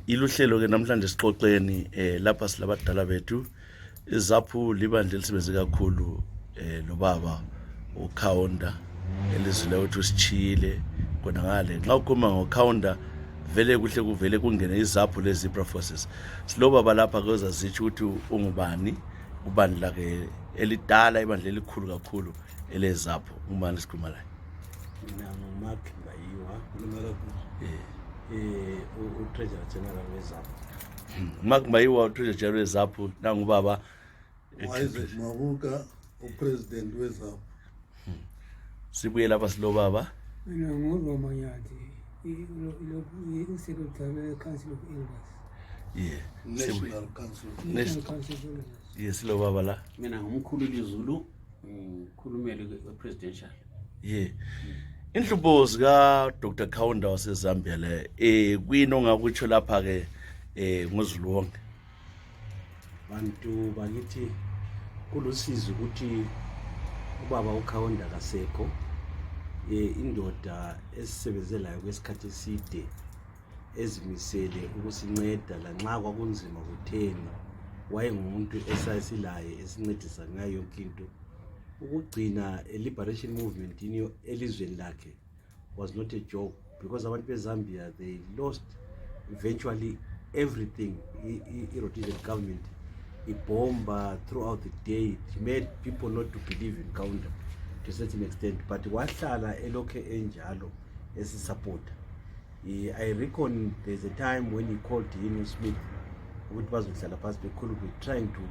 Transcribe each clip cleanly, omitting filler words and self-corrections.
Iluhlelo ke namhlanje sixoxeni lapha silabadala bethu izaphu libandla elisebenze kakhulu lobaba uKaunda elizwile ukuthi usishiyile khona ngale. Nxa ukhuluma ngoKaunda vele kuhle kuvele kungene izaphu le-Zebra Forces. Silobaba lapha ke ozazitsho ukuthi ungubani kubandla ke elidala, ibandla elikhulu kakhulu elezaphu. Ungubani sikhuluma laye? Mina nguMark Mbayiwa, u-Treasurer General weZAPU. Mark Mbayiwa, u-Treasurer General weZAPU. Nangubaba Isaac Mabuka, upresident weZAPU. Sibuye lapha silobaba. Mina nguRoma Nyathi, u-secretary we-Council of Elders. National Council. National Council of Elders. Yeah, silobaba la. Mina ngumkhululi Zulu, ngikhulumele we-presidential. Yeah. Inhlupho zika Dr Kaunda waseZambia le kuyini ongakutsho lapha ke ngozulu wonke? Bantu bakithi, kulusizi ukuthi ubaba uKaunda kasekho. Indoda esisebenze layo kwesikhathi eside, ezimisele ukusinceda lanxa kwakunzima kutheni, wayengumuntu esasilaye esincedisa ngayo yonke into. Ukugcina a-liberation movement elizweni lakhe was not a joke, because abantu beZambia, they lost eventually everything. I-Rhodesian government ibhomba throughout the day. It made people not to believe in Kaunda to a certain extent, but wahlala elokhe enjalo esisupporta. I reckon there's a time when he called in Smith ukuthi bazohlala phansi bekhulume, trying to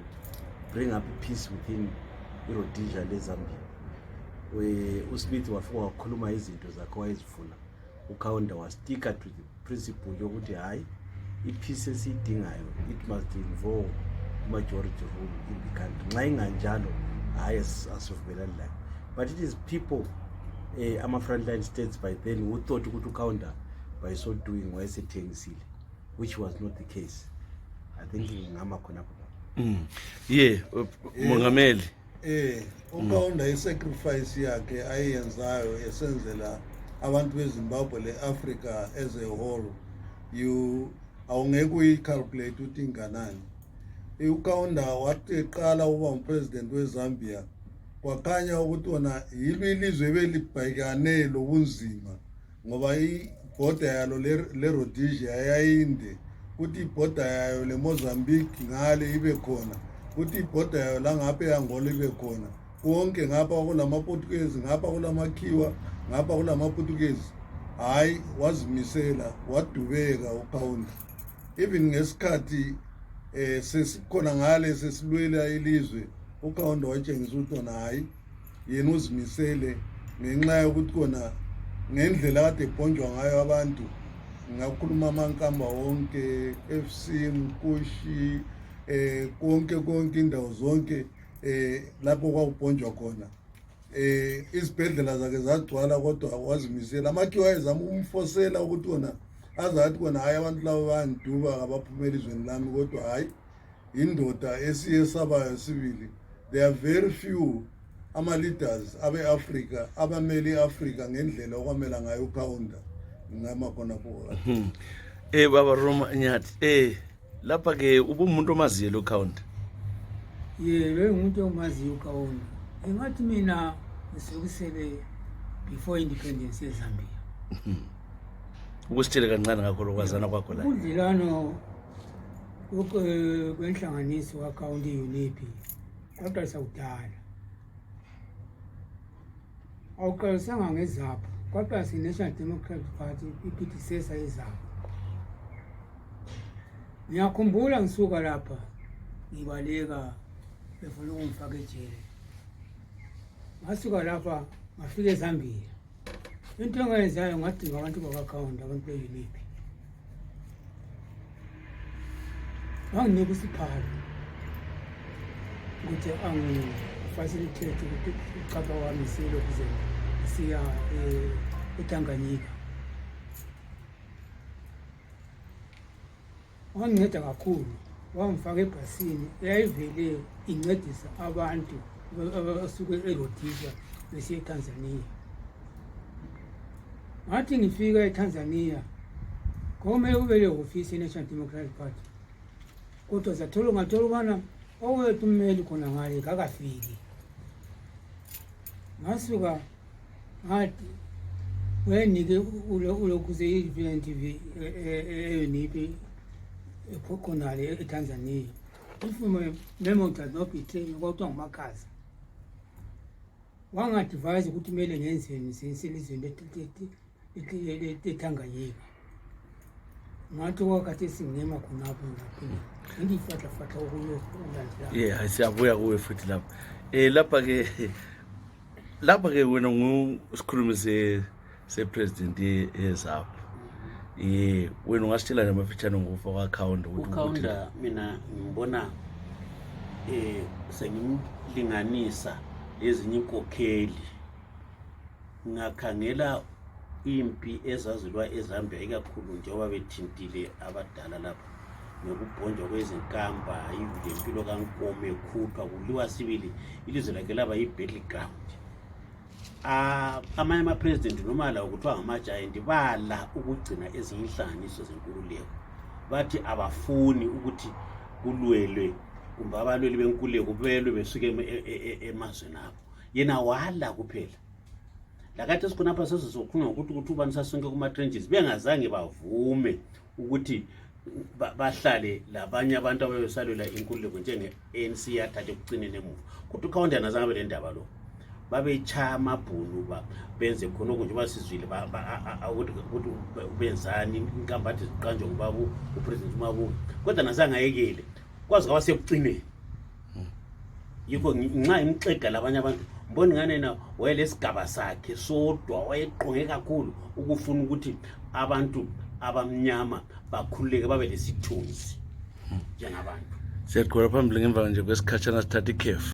bring up peace within iRhodesia leZambia. USmith wafika wakhuluma izinto zakhe wayezifuna. UKaunda wasticka to the principle yokuthi hayi, i-peace esiyidingayo, it must involve majority rule in the country. Nxa inganjalo, hayi, asivumelani layo. But it is people, ama-frontline states by then, who thought ukuthi uKaunda by so doing wayesethengisile, which was not the case. I think ngingama khonapho. Yeah, mongameli. UKaunda, i-sacrifice yakhe ayenzayo esenzela abantu beZimbabwe le-Africa as a whole, you awungeke uyi-calculate ukuthi inganani. UKaunda wathi eqala ukuba ngupresident weZambia, kwakhanya ukuthi wona yilo ilizwe ebelibhekane lobunzima, ngoba ibhoda yalo le-Rhodesia yayinde, kuthi ibhoda yayo le-Mozambique ngale ibe khona, kuthi ibhoda yayo la ngapha e-Angola ibe khona, konke ngapha kulamaPortuguese, ngapha kulamakhiwa, ngapha kulamaPortuguese. Hhayi, wazimisela, wadubeka uKaunda. Even ngesikhathi sesikhona ngale sesilwela ilizwe, uKaunda watshengisa ukuthi wona hhayi, yena uzimisele, ngenxa yokuthi kona ngendlela kade ebhonjwa ngayo abantu. Ngakhuluma amankamba wonke, FC Mkushi, konke konke, indawo zonke lapho kwakubhonjwa khona, izibhedlela zakhe zagcwala, kodwa wazimisela. Amakhiwa ayezama ukumfosela ukuthi kona azathi kona hayi, abantu laba bayangiduba, kabaphumela elizweni lami, kodwa hayi, indoda esiyesabayo sibili. There are very few ama-leaders abe-Afrika abamele i-Afrika ngendlela okwamela ngayo uKaunda. Ngingama khonapho. Baba Roma Nyathi, lapha ke ubumuntu omaziyo lo Kaunda? Ye, bengumuntu ongaziyo uKaunda. Engathi mina ngisukisele before independence yeZambia. Ukusitshele kancane ngakho lokwazana kwakho la. Ubudlelwano kwenhlanganiso kaKaunda, UNIP, kwaqalisa kudala. Awuqalisanga ngeZAPU, kwaqalisa i-National Democratic Party, i-predecessor yeZAPU. Ngiyakhumbula ngisuka lapha ngibaleka, befuna ukungifaka ejele. Ngasuka lapha ngafika eZambia. Into engayenzayo, ngadinga abantu bakaKaunda, abantu be-UNIP. Banginika isiphalo ukuthi angifacilitate ukuthi uchapha wami siyelokhu siya eTanganyika. Wanginceda kakhulu, wangifaka ebhasini eyayivele incedisa abantu abasuke eRhodesia besiya eTanzania. Ngathi ngifika eTanzania. Kwakumele kube lehofisi ye-National Democratic Party, kodwa sathola ngathola ukubana owethu ummeli khona ngale kakafiki. Ngasuka ngathi wayenike ulokhuze i-VNTV eyoniphi khonale eTanzania. If my memo does not betray me, kwakuthiwa nguMakhaza. Wangadivise ukuthi kumele ngenzeni selizweni leTanganyika. Ngathi kwakhathesi ngema khonapho ngaphinde ngiyifahlafatha okunye okulandelayo. Yeah, siyabuya kuwe futhi lapha. Eh lapha ke lapha ke wena ngusikhulumi se se president yeZAPU. Eh wena ungasitshela nje amafitshane ngokufa kwaKhawunda ukuthi uKhawunda mina ngibona eh sengimlinganisa lezinye inkokheli ngakhangela impi ezazilwa eZambia ikakhulu njengoba bethintile abadala lapha ngokubhonjwa kwezinkamba lempilo kaNkomo ekhutshwa kuliwa sibili ilizwe lakhe laba yi-battle ground. Amanye ama-president noma lawo kuthiwa ngama-giant bala ukugcina ezinye inhlanganiso zenkululeko, bathi abafuni ukuthi kulwelwe kumbe abalweli benkululeko belwe besuke emazweni abo. Yena wala kuphela. Lakathi esikhonapha sesizokhuluma ngokuthi ukuthi ubani sasonke kuma-trenches bengazange bavume ukuthi bahlale labanye abantu ababesalwela inkululeko njenge-ANC yathatha ekucineni emuva. Kodwa uKhawunda yena azange abe le ndaba lo. Babetshaya amabhunu benze khonokho njengoba sizwile ukuthi benzani inkambathi ziqanjwe ngubaba upresident uMabuka, kodwa nazange ayekele kwaze kwaba sekucineni. Yikho nxa imxega labanye abantu mbona ngane na wayelesigaba sakhe sodwa, wayeqonge kakhulu ukufuna ukuthi abantu abamnyama bakhululeke babe lesithunzi njengabantu. Siyaqhubeka phambili ngemva nje kwesikhatshana sithatha ikhefu.